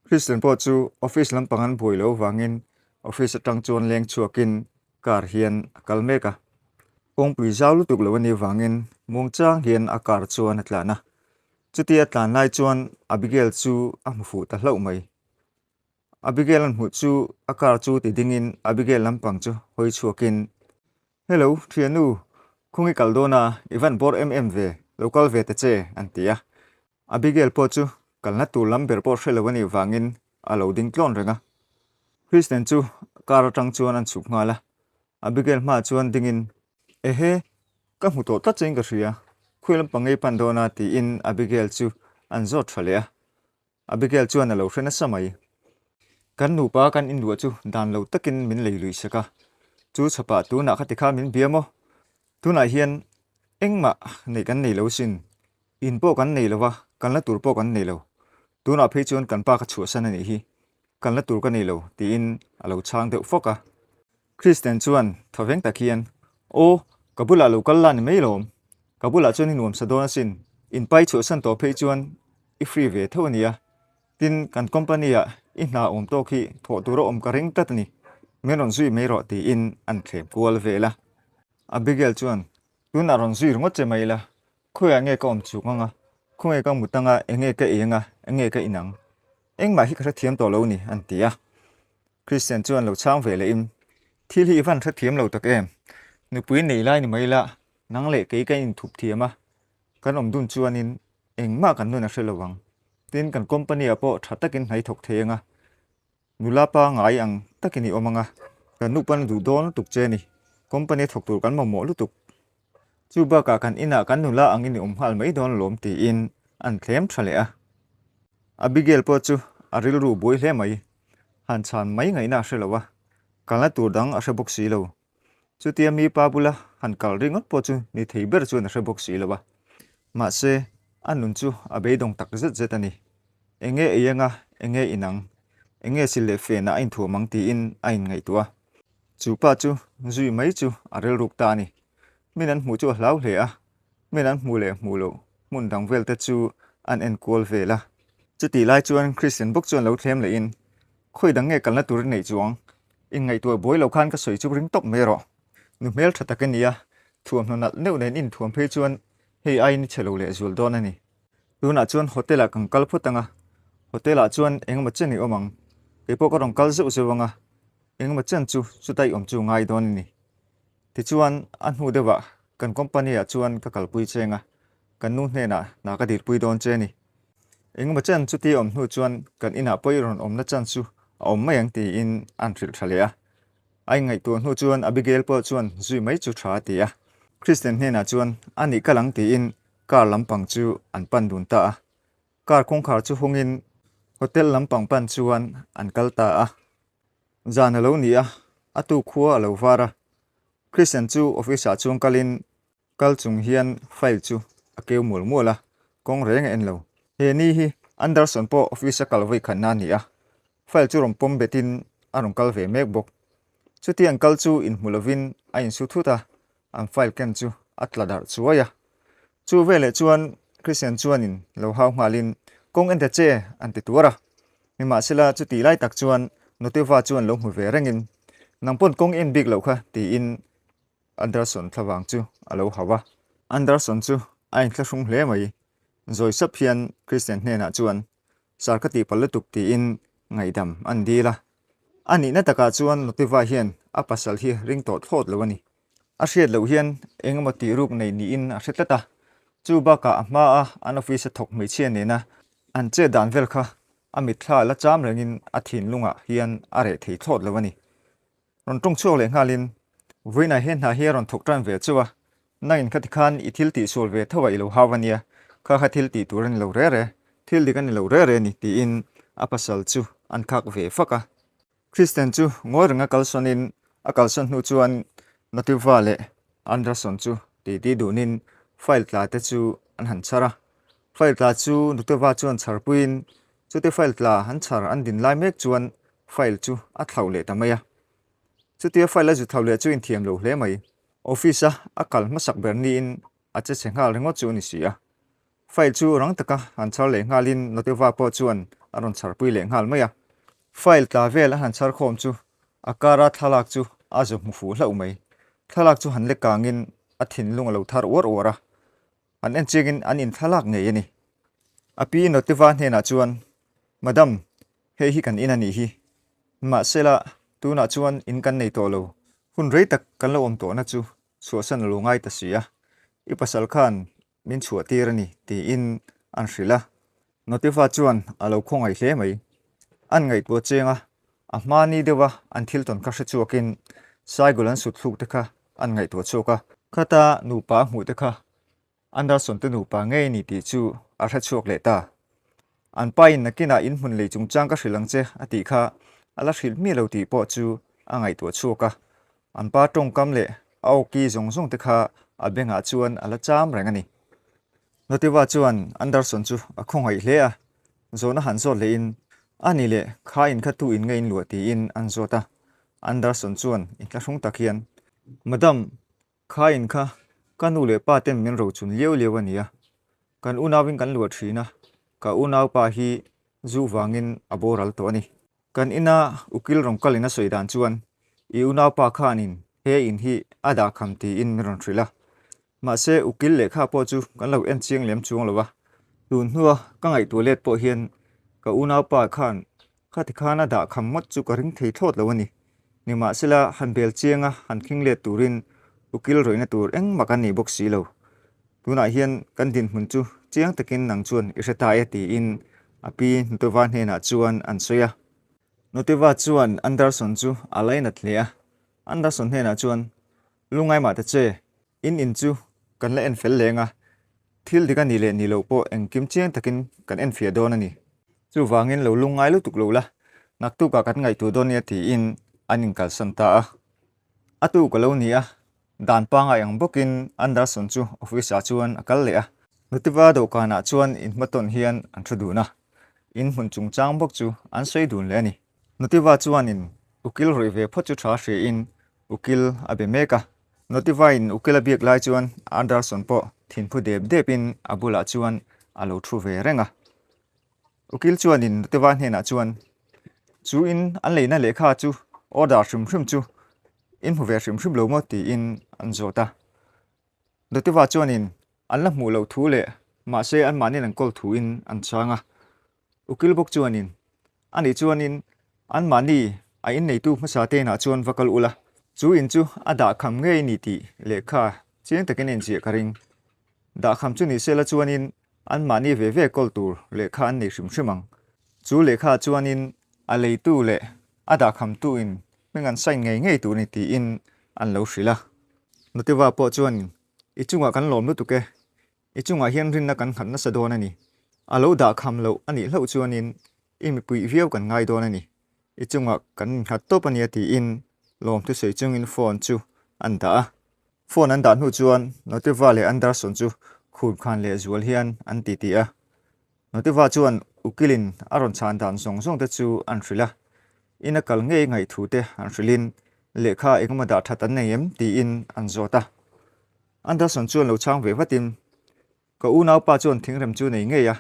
Kristen pawh chu office lampang an buai lo vangin office atang chuan leng chhuakin car hian a kal mek a. Kawngpui zau lutuk lo a nih vangin muangchang hian a car chuan a tlan a. Chutia a tlan lai chuan Abigail chu a hmu fuh ta hlauh mai. Abigail an hmuh chu a car chu ti dingin Abigail lampang chu hawi chhuakin, Hello, thiannu, khawngi kal dawn a, i van bawr em em ve, lo kal ve ta che, an ti a. Abigail pawh chu kalna tur lam ber pawh hre lo a nih vangin a lo ding tlawn reng a. Kristen chu car atang chuan an chhuk nghal a, Abigail hmaah chuan dingin, Ehe, ka hmu tawh tlat chein ka hria, khawi lampang ngei pan dawn a, tiin Abigail chu an zawt tha leh a. Abigail chuan a lo hre nasa mai. Kan nupa kan inluah chu dan lo takin min lei luih sak a, chu chhapah tunah kha tikha min bia maw? Tunah hian engmah neih kan nei lo sin, in pawh kan nei lo va, kalna tur pawh kan nei lo. Tunah phei chuan kan pa ka chhuahsan a nih hi. Kalna tur ka nei lo, tiin a lo chhang deuh fawk a. Kristen chuan thawveng tak hian, Aw, ka bulah lo kal la ni mai lawm. Ka bulah chuan i nuamsa dawn asin. In pai chhuahsan tawh phei chuan i free ve tho a nia. Tin, kan company-ah i hna awm tawk hi thawh tur a awm ka ring tlat a ni. Min rawn zui mai rawh, tiin an thlem kual vel a. Abigail chuan, Tunah rawn zui ringawt che mai la, khawiah nge ka awm chuk ang a, khawnge ka mut ang a, enge ka ei ang a, enge ka in ang? Engmah hi ka hrethiam tawh lo ni, an ti a. Christian chuan lo chhang ve lehin, Thil hi i van hrethiam lo tak em? Nupui nei lai ni mai la, nang leh kei kan inthup thiam a, kan awm dun chuanin engmah kan nun a hre lo ang. Tin, kan company-ah pawh tha takin hna i thawk thei ang a, Nula pangai ang takin i awm ang a, kan nu pawn a duh dawn lutuk che a ni. Company a thawk tur kan mamawh lutuk. Chu bakah kan inah kan nula angin i awm nghal mai dawn alawm tiin an thlem tha leh a. Abigail pawh chu a rilru buai hle mai. Han chhan mai ngaihna a hre lo a, kalna tur dang a hre bawk si lo. Chutia mi pa bula han kal ringawt pawh chu ni thei ber chuan a hre bawk si lo a. Mahse, a nun chu a beidawng tak zet zet a ni. Enge ei anga, enge inang, enge sil leh fenah a inthuam ang tiin a inngaihtuah a. Chu pa chu zui mai chu a rilruk ta a ni. Min an hmuh chu a hlau hle a, min an hmuh leh hmuh loh hmun dang vel te chu an en kual vel a. Chutih lai chuan Christian bawk chuan lo thlem lehin, Khawi dang nge kalna tur i neih chuang? Inngaihtuah buai lo khan ka sawi chu ring tawp mai rawh. Nu hmel tha tak i nia, thuamhnaw nalh neuh nen i inthuam phei chuan hei aiin i chhe lo leh zual dawn a ni. Tunah chuan hotel ah kan kal phawt ang a, hotel ah chuan engemaw chen i awm ang. Kei pawh ka rawn kal zeuh zeuh ang a, engemaw chen chu chuta i awm chu ngai dawn a ni. Tichuan a hnu deuhah kan company ah chuan ka kalpui cheng a, kan nu hnenah hna ka dirpui dawn che a ni. Engemaw chen chuti awm hnu chuan kan inah pawh i rawn awmna chan chu a awm mai ang tiin an hrilh tha leh a. A inngaihtuah hnu chuan Abigail pawh chuan zui mai chu tha a ti a. Kristen hnenah chuan a nih kal ang tiin car lampang chu an pan dun ta a. Car kawngkhar chu hawngin hotel lampang pan chuan an kal ta a. Zan a lo ni a, a tu khua a lo var a. Kristen chu office ah chuan kalin Kal chung hian file chu a keu mual mual a, kawng reng a en lo. He ni hi Anderson pawh office a kal vawi khatna a ni a, file chu rawn pawm betin a rawn kal ve mek bawk. Chuti an kal chu inhmu lovin a insu thut a, an file ken chu a tla darh chuai a. Chu veleh chuan Christian chuanin lo hau nghalin, Kawng en ta che! an ti tuar a. Nimahsela chuti lai tak chuan Noteva chuan lo hmu ve rengin, Nang pawn kawng en bik loh kha tiin Anderson thlavang chu a lo hauh a. Anderson chu a inthlahrung hle mai. Zawi sap hian Christian hnenah chuan, Sir ka tihpalh lutuk tiin ngaihdam an dil a. A nihna takah chuan Notiva hian a pasal hi ring tawh thlawt lo a ni. A hriat loh hian eng emaw tih ruk nei niin a hre tlat a. Chu bakah a hmaa an office a thawk hmeichhia nena an chet dan vel kha a mitthla la cham rengin a thinlungah hian a reh thei thlawt lo a ni. Rawn tawng chhuak leh nghalin, Vawiinah he hna hi a rawn thawk tan ve chauh a, nangin khati khan i thil tihsual ve tho a i lo hau a nia, kha kha thil tih tur a ni lo re re, thil dik a ni lo re re a ni, tiin a pasal chu an khak ve fak a. Kristen chu ngawi renga kalsawnin a kalsawn hnu chuan Nativa leh Anderson chu titi dunin file tla te chu an han chhar a. File tla chu Nuteva chuan chharpuiin chute file tla an chhar an din lai mek chuan file chu a thlauh leh ta mai a. Chutia file a zu thlauh leh chu inthiam lo hle mai. Office a a kal hmasak ber niin a che chhe nghal ringawt chu a ni si a. File chu rang taka han chhar leh nghalin Nuteva pawh chuan a rawn chharpui leh nghal mai a. File tla vel a han chhar khawm chu a kara thlalak chu a zu hmu fuh hlauh mai. Thlalak chu han lek kangin a thinlung a lo thar uar uar a. An en chiangin an inthlalak ngei a ni. A pi Notiva hnenah chuan, Madam, hei hi kan in a nih hi. Mahsela, tunah chuan in kan nei tawh lo. Hun rei tak kan lo awm tawhna chu chhuahsan a lo ngai ta si a. I pasal khan min chhuah tir a ni, tiin an hrilh a. Notiva chuan a lo khawngaih hle mai. An ngaihtuah cheng a, a hma ni deuha an thil tawn kha hre chhuakin Saigul an sut thluk te kha an ngaihtuah chhuak a. Khata nupa a hmuh te kha Anderson te nupa ngei a ni tih chu a hre chhuak leh ta. An pa in nakinah in hmun lei chungchang ka hrilh ang che a tih kha a la hrilh miah lo tih pawh chu a ngaihtuah chhuak a. An pa tawngkam leh a awki zawng zawng te kha a bengah chuan a la cham reng a ni. Notiva chuan Anderson chu a khawngaih hle a, zawhna han zawt lehin. A ni leh, kha in kha tu in nge in luah tiin an zawt a. Anderson chuan inthlahrung tak hian, Madam, kha in kha ka nu leh pa ten min rochun liau liau a nia. Kan unauin kan luah thin a, ka unaupa hi zu vangin a boral tawh a ni. Kan ina ukil rawn kalin a sawi dan chuan i unaupa khanin he in hi a dahkham tiin min rawn hrilh a. Mahse ukil lehkha pawh chu kan lo en chiang lem chuang lo a. Tun hnua ka ngaihtuah let pawh hian ka unaupa khan khati khan a dahkham ngawt chu ka ring thei thlawt lo a ni. Nimahsela han bel chianga han khing let turin ukil rawihna tur engmah kan nei bawk si lo. Tunah hian kan dinhmun chu chiang takin nang chuan i hre ta e tiin a pi Nuteva hnenah chuan an sawi a. Nuteva chuan Anderson chu a lainat hle a. Anderson hnenah chuan, Lungai mah ta che, in in chu kan la en fel leng a, thil dik a nih leh nih loh pawh engkim chiang takin kan en fiah dawn a ni. Chuvangin lo lungngai lutuk lo la, naktukah kan ngaihtuah dawn nia tiin an inkalsan ta a. A tuk a lo ni a, Dan pangai ang bawkin Anderson chu office ah chuan a kal leh a. Nutiva dawhkanah chuan inhmatawn hian an thu dun a, in hmun chungchang bawk chu an sawi dun leh a ni. Nutiva chuanin ukil rawih ve phawt chu tha hriain ukil a be mek a. Nutiva in ukil a biak lai chuan Anderson pawh thinphu dep depin a bulah chuan a lo thu ve reng a. Ukil chuanin Nutiva hnenah chuan, Chu in an leina lehkha chu order hrim hrim chu In hmu ve hrim hrim lo maw tiin an zawt a. Dotiva chuanin an la hmuh loh thu leh mahse anmahniin an kawl thuin an chhang a. Ukil bawk chuanin anih chuanin anmahni a inneitu hmasa te inah chuan va kal ula, chu in chu a dahkham ngei ni tih lehkha chiang takin a inziah ka ring. Dahkham chu ni sela chuanin anmahni ve ve kawl tur lehkha an nei hrim hrim ang. Chu lehkha chuanin a leitu leh a dahkhamtuin hming an sign ngei ngei tur ni tiin an lo hrilh a. Nutiva pawh chuan I chungah kan lawm lutuk e, i chungah hian rinna kan nghat nasa dawn a ni. A lo dahkham loh a nih hlauh chuanin i mipuih viau kan ngai dawn a ni. I chungah kan innghat tawp a nia tiin lawmthu sawi chungin phone chu an dah a. Phone an dah hnu chuan Nutiva leh Anderson chu khurkhan leh zual hian an titi a. Notiva chuan Ukilin a rawn chhan dan zawng zawng te chu an hrilh a, in a kal ngei ngaih thu te an hrilhin lehkha engemaw dah that an nei em tiin an zawt a. Anderson chuan lo chhang ve vatin, Ka unaupa chuan thingrem chu nei ngei a,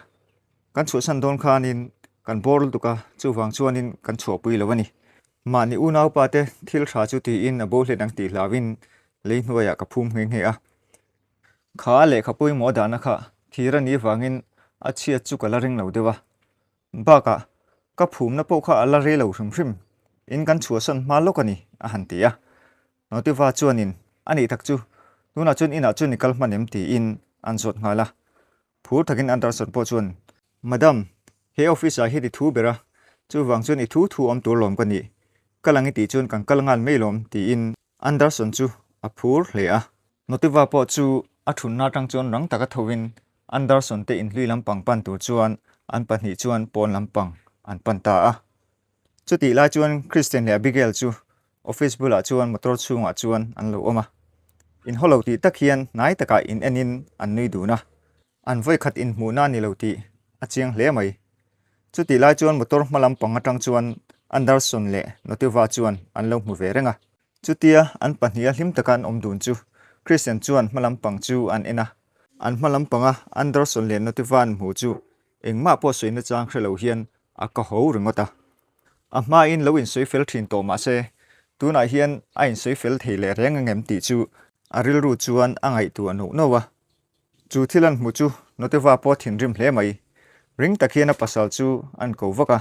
kan chhuahsan dawn khanin kan bawr lutuk a, chuvang chuanin kan chhuahpui lo a ni. Mahni unaupa te thil tha chu tiin a bo hlen ang tih hlauhin lei hnuaiah ka phum nghe nghe a. Kha lehkha pawimawh a dahna kha thir a nih vangin a chhiat chu ka la ring lo deuh a. Bakah, ka phumna pawh kha a la rei lo hrim hrim, in kan chhuahsan hma lawk a ni, a han ti a. Notiva chuanin, A nih tak chu, tunah chuan inah chuan i kal hman em? tiin an zawt nghal a. Phur takin Anderson pawh chuan, Madam, he office ah hian i thu ber a, chuvang chuan i thu thu awm tur lawm ka nih. Kal ang i tih chuan kan kal nghal mai lawm, tiin Anderson chu a phur hle a. Notiva pawh chu a thunna atang chuan rang taka thovin Anderson te inhlui lampang pan tur chuan an pahnih chuan pawn lampang an pan ta a. Chutih lai chuan Christian leh Abigail chu office bulah chuan motor chhungah chuan an lo awm a. Inhaw lo tih tak hian hnai takah in enin an nui dun a. An vawikhat inhmuhna a ni lo tih a chiang hle mai. Chutih lai chuan motor hma lampang atang chuan Anderson leh Notiva chuan an lo hmu ve reng a. Chutia an pahniha hlim taka an awm dun chu Christian chuan hma lampang chu an en a. An hma lampanga Anderson leh Notiva an hmu chu engmah pawh sawi nachang hre lo hian a ka ho ringawt a. A hmain lo insawi fel thin tawh mah se tunah hian a insawi fel thei leh reng angem tih chu a rilru chuan a ngaihtuah noh noh a. Chu thil an hmu chu Noteva pawh thinrim hle mai. Ring tak hian a pasal chu an ko vak a.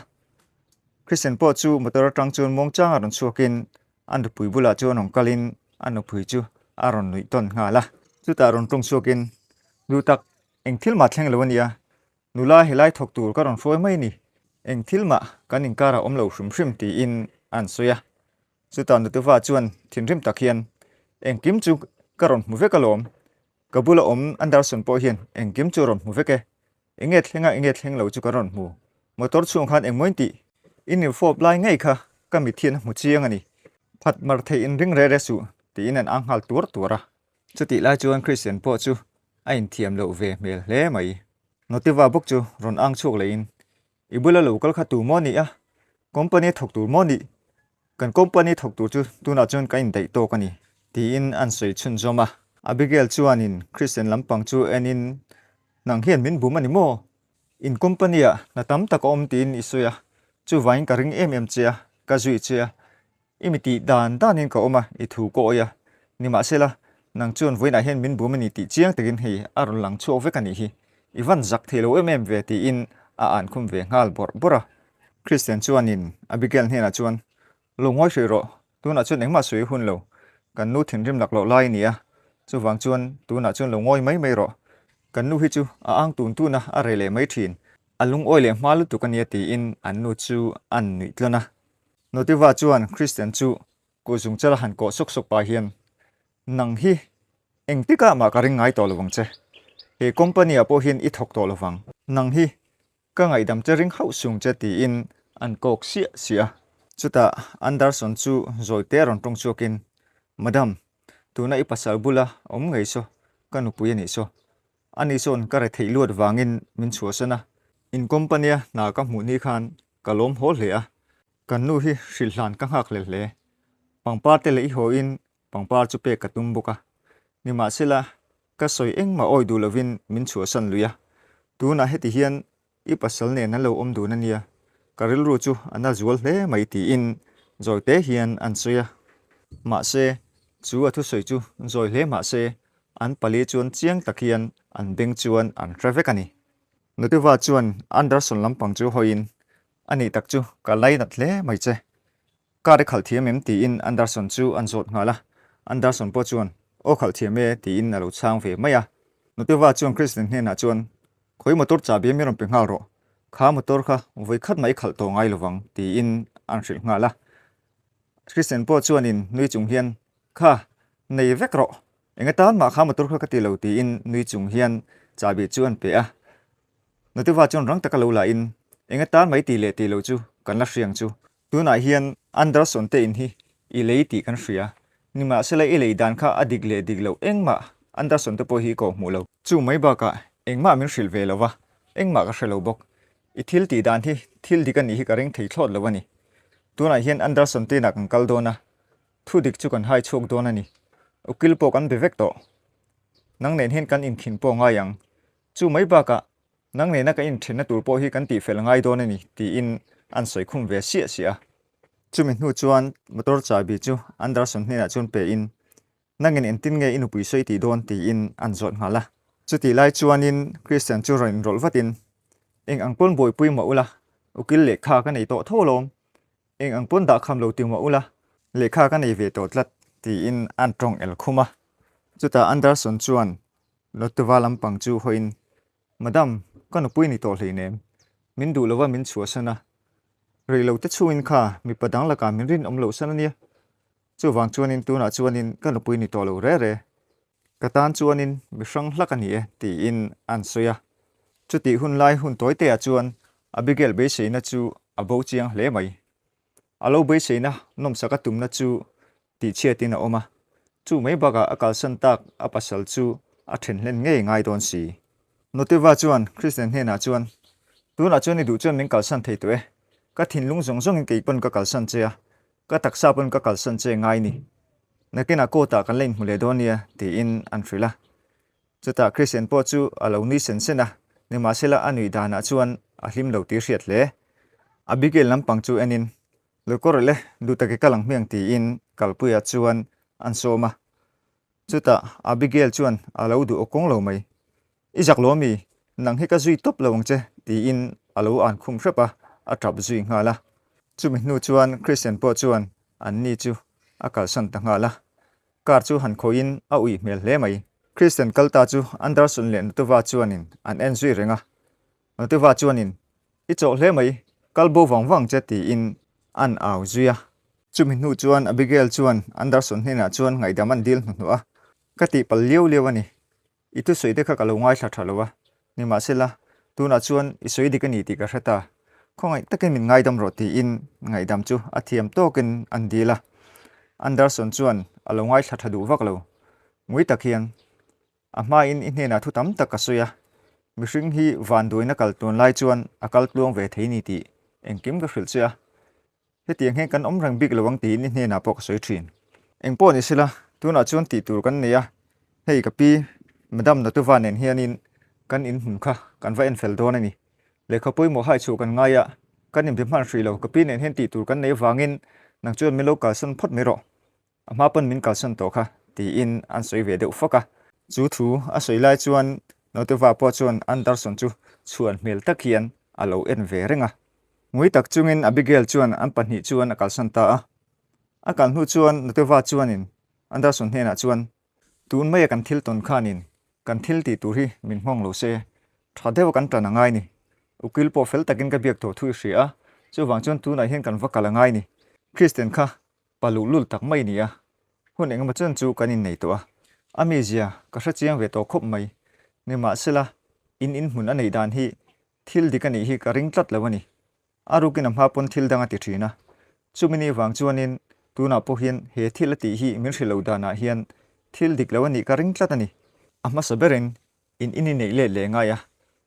Christian pawh chu motor atang chuan muangchang a rawn chhuakin a nupui bulah chuan rawn kalin a nupui chu a rawn nuih tawn nghal a. Chutah rawn tawng chhuakin, Duh tak, eng thil mah thleng lo a nia. Nula helai thawk tur ka rawn hruai mai ni. Eng thil mah kan inkarah awm lo hrim hrim tiin an sawi a. Chutah Noteva chuan thinrim tak hian, Engkim chu ka rawn hmu vek alawm. Ka bula awm Anderson pawh hian engkim chu a rawn hmu vek e. Enge thleng a enge thleng lo chu ka rawn hmu. Motor chhung khan engmaw in tih? In infawp lai ngei kha ka mit hian a hmu chiang a ni. Phat mar theih in ring re re suh tiin an ang nghal tuar tuar a. Chutih lai chuan Christian pawh chu a inthiam loh ve hmel hle mai. Notiva bawk chu rawn ang chhuak leh in. I bula lo kal kha tu maw ni a? Company a thawk tur maw nih? Kan company thawk tur chu tunah chuan ka indaih tawk a ni, tiin an sawi chhunzawm a. Abigail chuanin Christian lampang chu enin, Nang hian min bum a ni maw? In company ah hna tam tak a awm tiin i sawi a, chuvangin ka ring em em che a, ka zui che a. I mi tih dan danin ka awm a, i thu ka awih a. Nimahsela, nang chuan vawiinah hian min bum a ni tih chiang takin hei a rawn lang chhuak vek a nih hi. I van zak thei lo em em ve tiin a ankhum ve nghal bawrh bawrh a. Christian chuanin Abigail hnenah chuan, Lo ngawi hrih rawh, tunah chuan engmah sawi hun lo, kan nu thinrim lak loh lai a ni a, chuvang chuan tunah chuan lo ngawi mai mai rawh. Kan nu hi chu a ang tun tun a, a reh leh mai thin. A lungawi leh hma lutuk a nia tiin an nu chu an nuih tlawn a. Notiva chuan Christian chu kuhzung chala han kawh sawk sawk pah hian, Nang hi engtikah mah ka ring ngai tawh lo vang che. He company ah pawh hian i thawk tawh lo vang. Nang hi ka ngaihdam che ring hauh sung che tiin an kawk siah siah a. Chutah Anderson chu zawi te rawn tawng chhuakin, Madam, tuna i pasal bula awm ngei saw, ka nupui a nih saw. Ani sawn ka retheih luat vangin min chhuahsan a. In company a hna ka hmuh ni khan ka lawm haw hle a. Kan nu hi hrilh hlan ka nghak hle hle. Pangpar te leh i hawiin pangpar chu pek ka tum bawk a. Nimahsela, ka sawi engmah awi duh lovin min chhuahsan lui a. Tunah heti hian i pasal nen an lo awm dun a nia, ka rilru chu a na zual hle mai tiin zawi te hian an sawi a. Mahse, chu a thusawi chu zawi hle mahse, an pali chuan chiang tak hian an beng chuan an hre vek a ni. Nutiva chuan Anderson lampang chu hawiin, A nih tak chu ka lainat hle mai che. Car i khalh thiam em? tiin Anderson chu an zawt nghal a. Anderson pawh chuan, Aw khalh thiam e, tiin a lo chhang ve mai a. Nutiva chuan Christian hnenah chuan, Khawi motor chahbi mi rawn pe nghal rawh. Kha motor kha vawi khat mah i khalh tawh ngai lovang, tiin an hrilh nghal a. Christian pawh chuanin nui chung hian, Kha, nei vek rawh. Eng atan mah kha motor kha ka ti lo, tiin nui chung hian chahbi chu an pe a. Nutiva chuan rang taka lo la in, Eng atan mai tih leh tih loh chu kan la hriang chu. Tunah hian Anderson te in hi i lei tih kan hria. Nimahsela i lei dan kha a dik leh dik loh engmah Anderson te pawh hi ka awhmuh lo. Chu mai bakah engmah min hrilh ve lo va, engmah ka hre lo bawk. I thil tih dan hi thil dik a nih hi ka ring thei thlawt lo a ni. Tunah hian Anderson te inah kan kal dawn a, thu dik chu kan hai chhuak dawn a ni. Ukil pawh kan be vek tawh. Nang nen hian kan inkhin pawh ngai ang. Chu mai bakah nang nena ka inthenna tur pawh hi kan tihfel ngai dawn a ni, tiin an sawi khum ve siah siah a. Chumi hnu chuan motor chahbi chu Anderson hnenah chuan pein, Nangin engtin nge i nupui sawi tih dawn? tiin an zawt nghal a. Chutih lai chuanin Christian chu rawn inrawlh vatin, Eng ang pawn buaipui mah ula, ukil lehkha ka nei tawh tho alawm. Eng ang pawn dah kham lo ti mah ula, lehkha ka nei ve tawh tlat, tiin an tawng el khum a. Chutah Anderson chuan Lottiva lampang chu hawiin, Madam, ka nupui ni tawh hleinem. Min duh lova min chhuahsan a. Rei lo te chhungin kha mipa dang lakah min rinawm loh san a nia. Chuvang chuanin tunah chuanin ka nupui ni tawh lo re re. Ka tan chuanin mi hrang hlak a ni e, tiin an sawi a. Chutih hun lai hun tawi teah chuan Abigail beiseina chu a bo chiang hle mai. A lo beiseina nawmsak a tumna chu tihchhiatin a awm a, chu mai bakah a kalsan tak a pasal chu a then hlen ngei ngai dawn si. Notiva chuan Christian hnenah chuan, Tunah chuan i duh chuan min kalsan thei tawh e. Ka thinlung zawng zawngin kei pawn ka kalsan che a, ka taksa pawn ka kalsan che ngai ni. Nakinah court ah kan la inhmu leh dawn nia, tiin an hrilh a. Chutah Christian pawh chu a lo nui sen sen a, nimahsela a nuih danah chuan a hlim lo tih hriat hle. Abigail lampang chu enin, Lo kawr le, duh tak i kal ang hmiang tiin kalpuia chuan an sawm a. Chutah Abigail chuan a lo duh awkawng lo mai. I zak lo ami? Nang hi ka zui tawp lo ang che tiin a lo an khum hrep a, a tap zui nghal a. Chumi hnu chuan Christian pawh chuan anni chu a kalsan ta nghal a. Car chu han khawihin a uih hmel hle mai. Christian kal ta chu Anderson leh Nutova chuanin an en zui reng a. Nutova chuanin, I chawh hle mai, kal bo vang vang che tiin an au zui a. Chumi hnu chuan Abigail chuan Anderson hnenah chuan ngaihdam an dil hnuhnawh a, Ka tihpalh liau liau a ni. I thusawi te kha ka lo ngaithla tha lo a, nimahsela, tunah chuan i sawi dik a ni tih ka hre ta. Khawngaih takin min ngaidam rawh tiin ngaihdam chu a thiam tawkin an dil a. Anderson chuan a lo ngaithla tha duh vak lo. Ngui tak hian, A hmain i hnenah thu tam tak ka sawi a. Mihring hi vanduaina kal tluan lai chuan a kal tluang ve thei ni tih engkim ka hrilh che a. Hetiang hian kan awm reng bik lo ang tiin i hnenah pawh ka sawi thin. Eng pawh ni sela, tunah chuan tih tur kan nei a, hei ka pi Madam Natuva nen hianin kan inhmun kha kan va en fel dawn a ni. Lehkha pawimawh hai chhuah kan ngai a, kan inbe hman hrih lo, ka pi nen hian tih tur kan nei avangin nang chuan min lo kalsan phawt mai rawh. A hma pawn min kalsan tawh kha, tiin an sawi ve deuh fak a. Chu thu a sawi lai chuan Nauteva pawh chuan Anderson chu chhuan hmel tak hian a lo en ve reng a. Ngui tak chungin Abigail chuan an pahnih chuan a kalsan ta a. A kal hnu chuan Nauteva chuanin Anderson hnenah chuan, Tun maia kan thil tawn khanin kan thil tih tur hi min nghawng lo se, tha deuha kan tan a ngai ni. Ukil pawh fel takin ka biak tawh thu i hria a, chuvang chuan tunah hian kan va kal a ngai ni. Kristen kha Pa luhlul tak mai ni a, hun engemaw chuan chu kan innei tawh a, a mizia ka hre chiang ve tawh khawp mai. Nimahsela, in inhmun a neih dan hi thil dik a nih hi ka ring tlat lo a ni. A rukin a hma pawn thil dang a ti thin a, chumi ni vang chuanin tunah pawh hian he thil a tih hi min hrilh loh danah hian thil dik lo a nih ka ring tlat a ni. A hmasa berin In in i neih let leh ngai a,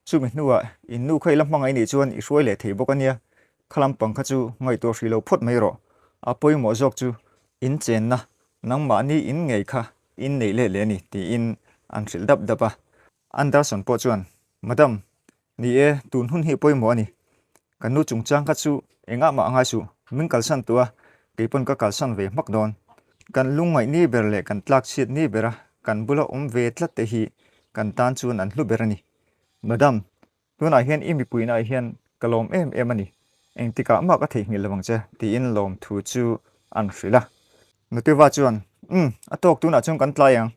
chumi hnuah in nu kha i la hmangaih nih chuan i hruai leh thei bawk a nia, kha lampang kha chu ngaihtuah hrih lo phawt mai rawh, a pawimawh zawk chu in chenna nangmahni in ngei kha in neih let leh a ni tiin an hrilh dap dap a. Anderson pawh chuan, Madam, ni e, tun hun hi pawimawh a ni, Ka nu chungchang kha chu engah mah a ngai suh, min kalsan tawh a, kei pawn ka kalsan ve hmak dawn. Kan lungngaih ni ber leh kan tlak chhiat ni bera kan bula awm ve tlat te hi kan tan chuan an hlu ber a ni. Madam, tunah hian i mipuinaah hian ka lawm em em a ni, engtikah mah ka theihnghilh lo ang che, tiin lawmthu chu an hrilh a. Nutiva chuan, Umm, a tawk tunah chuan kan tlai ang,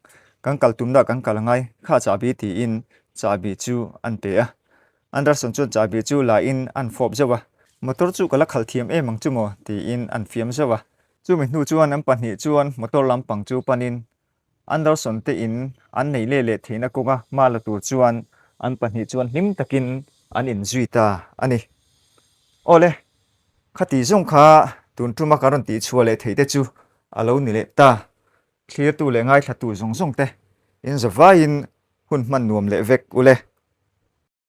kan kal tumna kan kal angai, kha chahbi tiin chahbi chu an pe a. Anderson chuan chahbi chu la in an fawp zauh a, Motor chu ka la khalh thiam em ang chu maw? tiin an fiam zauh a. Chumi hnu chuan an pahnih chuan motor lampang chu panin Anderson te in an neih leh leh theihna kawnga hma la tur chuan an pahnih chuan hlim takin an inzui ta a ni. Awle, khati zawng kha tun tuma ka rawn tihchhuah leh theih te chu a lo ni leh ta. Thlirtu leh ngaithlatu zawng zawng te in zavaiin hun hman nuam leh vek ule.